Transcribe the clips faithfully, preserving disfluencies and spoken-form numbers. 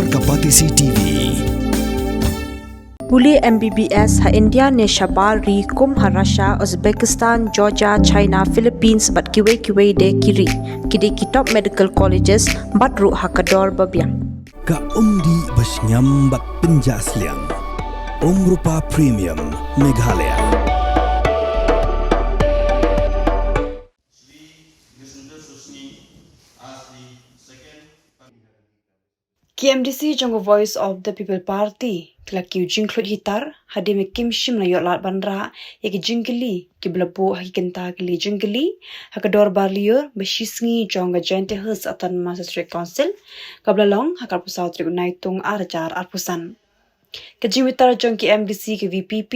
Ka Batesi T V. Pule M B B S ha India ne shabar ri kum ha Russia, Uzbekistan, Georgia, China, Philippines bad kiwei kiwei de ki ri. Ki dei ki top medical colleges bad ruh ha ka dor ba biang. Ka umdih ba shngiam bad pynjah sliang. Umrupa Premium Meghalaya. Ki M D C jong ka Voice of the People Party ki la kiew jingkhluit hitar hadien ba kim shym la ïoh lad ban rah ïa ki jingkylli kiba la buh ha ki kynta kylli jingkylli ha ka dorbar lyiur ba shisngi jong ka Jaintia Hills Autonomous District Council kaba la long ha ka arphew saw tarik u Naitung ar hajar arphew san. Ka jingbitar jong ki M D C ka V P P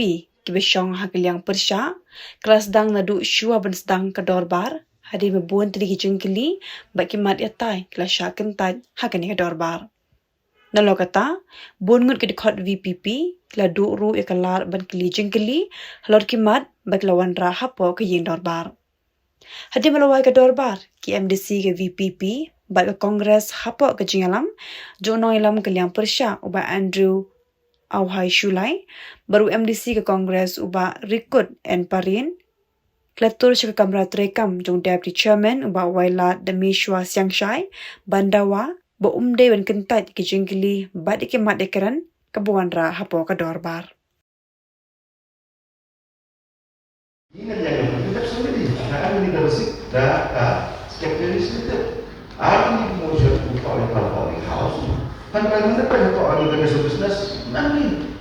kiba shong ha ka liang pyrshah ka la sdang naduh shuwa ban sdang ka dorbar hadien ba bun tylli ki jingkylli bad ki mat ïatai ki la shah kyntait ha kane ka dorbar. Nalor kata, bun ngut ki dkhot V P P ki la duh ruh ïa ka lad ban kylli jingkylli halor ki mat ba ki la wanrah hapoh ka ïing dorbar. Hadien ba la wai ka dorbar, ki M D C ka V P P bad ka Congress hapoh ka jingïalam jong u nongïalam ka liang pyrshah u Bah Andrew Auhai Shullai bad u M D C ka Congress u Bah Rikut N Parin ki la tur sha ka kamra treikam jong u Deputy Chairman u Bah Wailadmishwar Siangshai ban dawa ba um dei ban kyntait ïa ki jingkylli bad ïa ki mat ïakren kaba wanrah hapoh ka dorbar. Ina yang kita sendiri, na kami ni terusik dah ka skeptilis kita. Aku ni motion untuk oleh kalau oleh house. Kan kami ni kan untuk oleh business nanti.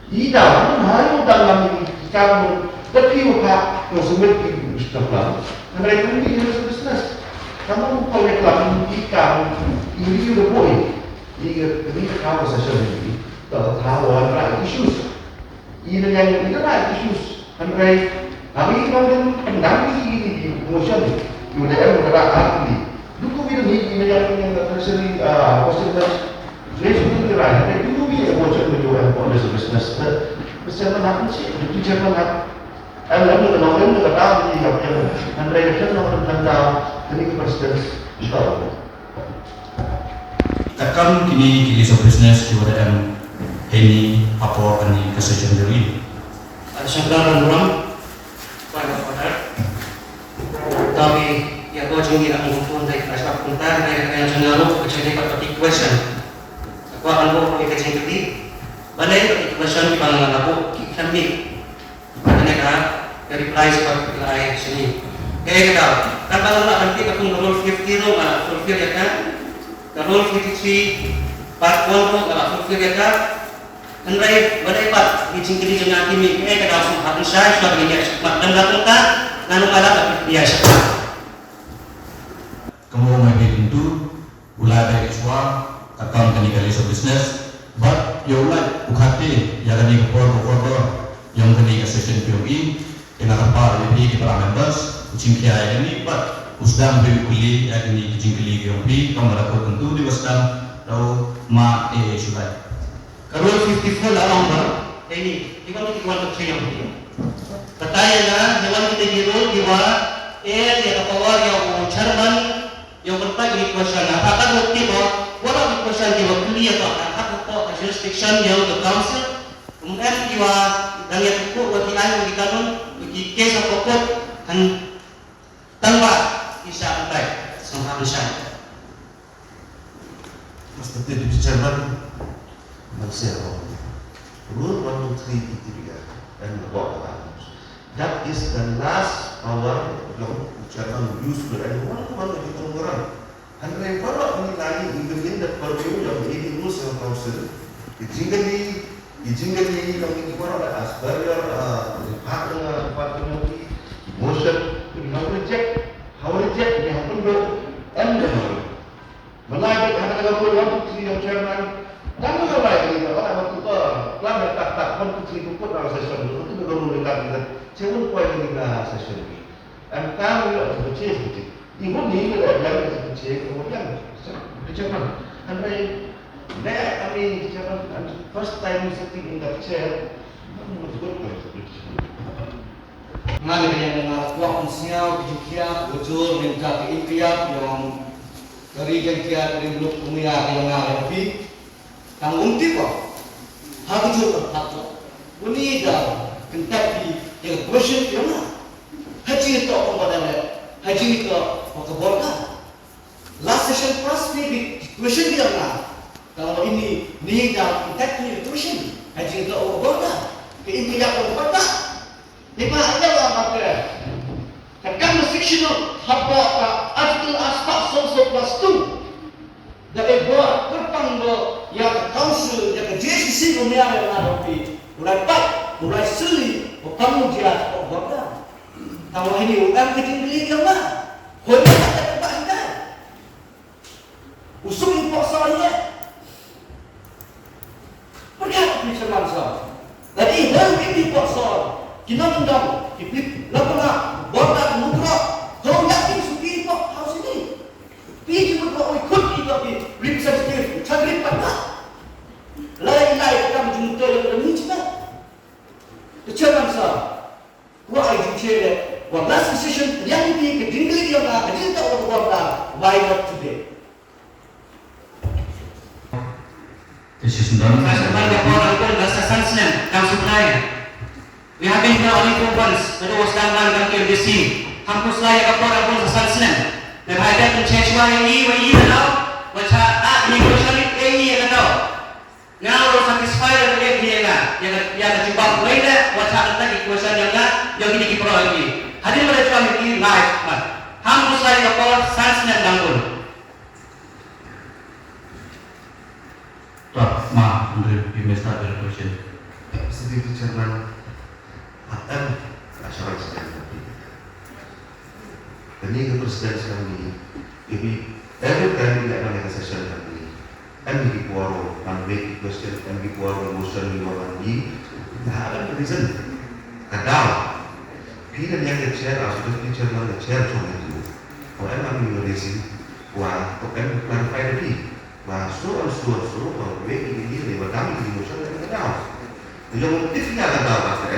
Ida, hai dalam kami tapi muka yang semut di Instagram. Kan kami ni business. Kamu kalau kami ikan ini udah boy. Ini ini kamu session ini. Tahu tahu right issues. Ina yang ina right issues. Hynrei ha ngi ban pyndam ïa ki motion ïa u da em ka rak ha ki. Duh kumne ïa ina yang ina yang ka treasury, ah, question that raise with the right. Hynrei duh kumne ïa motion ïa u em on the business. Business man happen shi, duh chairman hap. Em lam ka nongrim ka dam ïa ka. Hynrei ka nongrim ka dam, kane ka president. Ka kam kine ki list of business ki wada em heini hapoh kane ka session jong ngi. Shukran Ram Ram. Point of order. Tawi ïa ko jong ngi na ong pun dei ka shop kuntar dei ka jong ngi ro ka jong ngi ka question. Ko an ko ka jong ngi. Balei ka question ki bang na ko ki kami. Kane ka, ka reply sha ka reply shini. Kaei kata, kan ba la ban tip ka kum ka rule fifty ruh, ah, fulfill ïa ka. Ka rule fifty-three part one ruh, ah, fulfill ïa ka. Hynrei, ba dei pat, ki jingkylli jong nga ki mih, kaei kata, sum hap sha, sha ka ïa shakmat. Dan da ka, ngan ym ala ka ïa shakmat. Ka mut ma phi kyntu, u Lai Baik Shuwa, ka tam kane ka list of business, bad ïa u Lai u khate, ïa kane ka por ka por ïong kane ka session ka ïong i, kane ka par ïa phi ki para members, u jingkhia ïa kane, bad u sdang phi u kylli ïa kane ki jingkylli ka ïong phi, kam da kut kyntu dei ba sdang, da u ma e e shu Lai. Ka rule fifty-four la ong ba, eh, ni, ki wan ki wan ka three ong. Kata ïa nga, ïa wan kita ki rule ki wa, eh, ïa ka power ïa u chairman, ïa u kyntait ki question. Apa ka rule ki wa, wa ki question ki wa clear to, ka hak to ka jurisdiction ïa u council. Kum em ki wa, dang ïa tukuk wa ki ai wa ki kanun, wa ki case of court, han tang ba, ki sha kyntait, song ha sha. Mister Deputy Chairman, Malaysia, Rule one two three T T B R and the Board of Arms. That is the last power jong u Chairman use to anyone, one of the Congress. Hynrei baroh ngi la ïohi within the purview jong the Indian Rules of Council. Ki jingkylli, ki jingkylli jong ngi baroh la as per your, uh, department, uh, department motion, we have reject, how reject, we have to do, and the Malai bad ha ka rule one two three jong chairman. Tang ka lai ka ïa ka, oh, ha tu ka klam ïa tak tak one two three ku put ha ka session, tu ka rule ïa ka ïa ka. Che won poi ïa ka session ni. Em tang ïa ka purchase ni. I won ni ïa ka purchase, ka won yang. Ka chairman. Hynrei, ne, I mean, chairman, and first time sitting in that chair. Good place. Nga ne ka ïa nga kwah pynsngew ka jingkhiah, bujur, ne ka impiat, ïa ka ri Jaiñtia, ka ri Mluk, kumne ïa ka ïa nga ïa phi. Tang ym tip ba ha ka juh ka phat ba uni da kyntait ïa ka question ïa nga. Ha jingïatoh ong ba direct, ha jingïatoh ba ka border. Last session pass ni bi question ïa nga. Tang ba ini ni da kyntait ïa ka question ha jingïatoh ba ka border. Ka im ka ïap ba ka border. Ni ba ïa ba ka Ka kam sectional hapoh ka Article arspah sawphew plus two. Da e bor kyrpang ba ïa ka council ïa ka J H A D C ba mia ïa nga da phi. U lai pat, u lai sylli, u kam u jia hapoh border. Tang wa ini u em ka jingkylli ïa nga. Hoi ba ka ba hindai. U suk i pok sor ïa. Pyrkhat ïa phi chairman sor. Lada i hoi i pok sor. Ki nongkyndong, ki phi la pynlap, border, Mukroh. Hoi ïa phi suk i pok house ini. Phi ki mut ba oi khut i pok i representative, chagrin pat ba. Lada i lai ka kam jingmut ïa ka ni china. Ka chairman sor. Wa ai jingshare, wa last decision, yang pi ka jingkylli ïa nga, ka jingthoh wa ka border, why not today? Decision done. Ka shu pynlong ka por angkun, ka sa san snem, kam shu pynlong. We have been here only four months, ka dei wa sdang ban kam K M D C. Ham pynslai ïa ka por angkun sa san snem. Lehse hynda pynshai shuwa ïa i, wa i ïa ka daw, wa cha a negotiation ïa i ïa ka daw. Nga u satisfy ïa ka, ïa ka, ïa ka jubab wei de, wat sa kata ki question ïa nga, ïa kine ki pro ïa ki. Hadien ba la jubab ïa ki live, mat. Ham pynslai ka por san snem dang bun. Tah, ma, Andre, you may start your question. Secretary Chairman, Em, assurance ka dei. Kane ka president ka dei. Every, every time ngi leh kane ka session ka dei. Em ngi por ban make question, em ngi por ban motion ngi wan ngi. Nga em ka reason. Ka daw. Phi na yang ka chair, as deputy chairman ka chair chong itu. Ko em am ngi raising. Wa, ko em clarify da phi. Ba so and so and so, ba wei ïa kine, ba dang ïa kine motion leh ka daw. Ïa ka motive ïa ka daw ba te,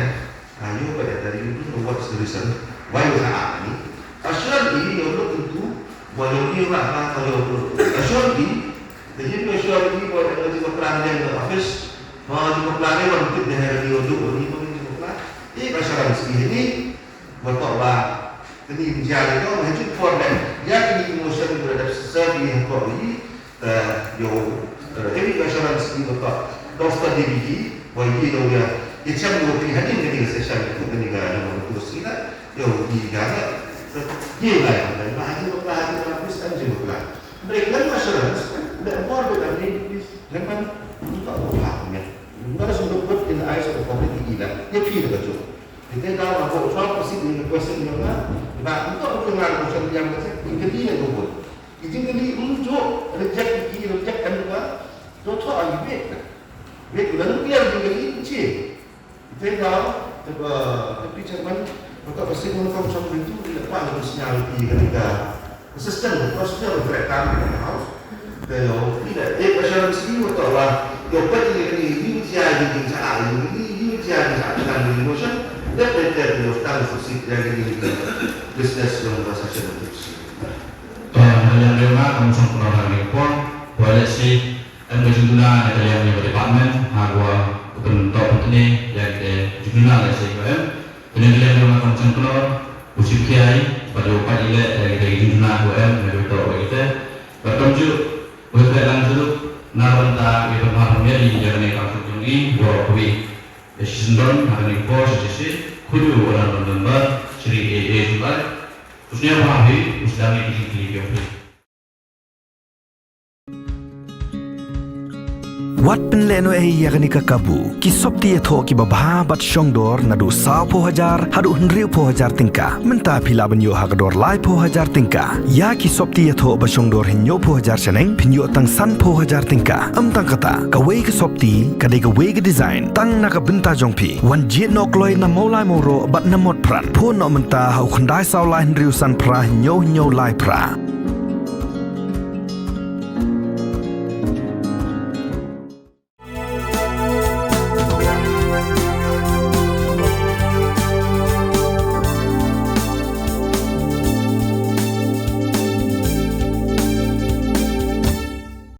ah, ïa ba ïa, you don't know what's the reason why you are acting. Assuredly, you look into ba ïa kine ba, ba ïa, assuredly, the him assuredly ba ïa jingplan ïa ka office, ba jingplan ïa ba tip ïa ka ïa, ïa jingplan. Ïa ka assurance ïa ni, ba to ba kane jia ïa ka, ba ïa jingplan ïa kine motion ba da serve ïa ko ïa. Te ïoh, te ïoh assurance ïa ka. Doktor D B D, ba ïa ïoh ïa. Ïa chem ïoh phi hadien kane ka session ïa kane ka ïa ka kursi la. Ïoh ïa ka. Te ïa lai ba hadien ba hadien ba please em jing ba. Break lang assurance. Be bor be da ni please. Lemon ni ka ba ha ne. Nga rasa untuk put in the eyes of the public ila. Ïa phi da ka jong. Kita dah ba ko sa ko sit ni question ïa nga. Ba untuk ko nga ko sa yang ka. Ïa ka ni ko. Ki jingkylli, um, ju reject, ki reject kan ba. To tho a wait. Wait, la nang clear jingkylli, chi. Te da, te ba, te pi chairman, ba ka sing ko chong ri tu, ila pa la signal ki ka ka system, ko signal ko kan ka house. Te yo, ila e ka sharan si ko to la, yo pa ni ni ni cha ni ni cha ni ni cha ni cha ni motion. Te te te yo stand for sit ya ni ni business yo ka session. Te, na ka liang jong nga, kum u shong kynnoh ha kane ka por, ba lehse em ka jingduna na ka liang jong ka department, ha kaba u pyntok pyntngen ïa ka jingduna lehse ka em. Te na ka liang jong nga, kum u shong kynnoh, u shim khia bad u peit ïa ka jingduna ka em, na ka tok ba kita. Bad kumjuh, u ïa peit lang shuh na ka bynta ïa ka pynhap pynhiar ïa kane ka kam jong ngi baroh kawei. Ïa shisien don ha kane ka por, shisien, khublei u Honourable Member Shri A A Shullai. U sngewbha hi u sdang ïa ki jingkylli jong phi. Wat pynlehnohei ïa kane ka kabu. Ki sopti ïathoh kiba bha bad shongdor naduh sawphew hajar haduh hynriewphew hajar tyngka. Mynta phi lah ban ïoh ha ka dor laiphew hajar tyngka. Ïa ki sopti ïathoh ba shongdor hynñiewphew hajar shaneng phin ïoh tang sanphew hajar tyngka. Ym tang kata, kawei ka sopti ka dei kawei ka design tang na ka bynta jong phi. Wan jied noh kloi na Mawlai Mawroh bad na Motphran. Phone noh mynta ha u khyndai saw lai hynriew san phra hynñiew hynñiew lai phra.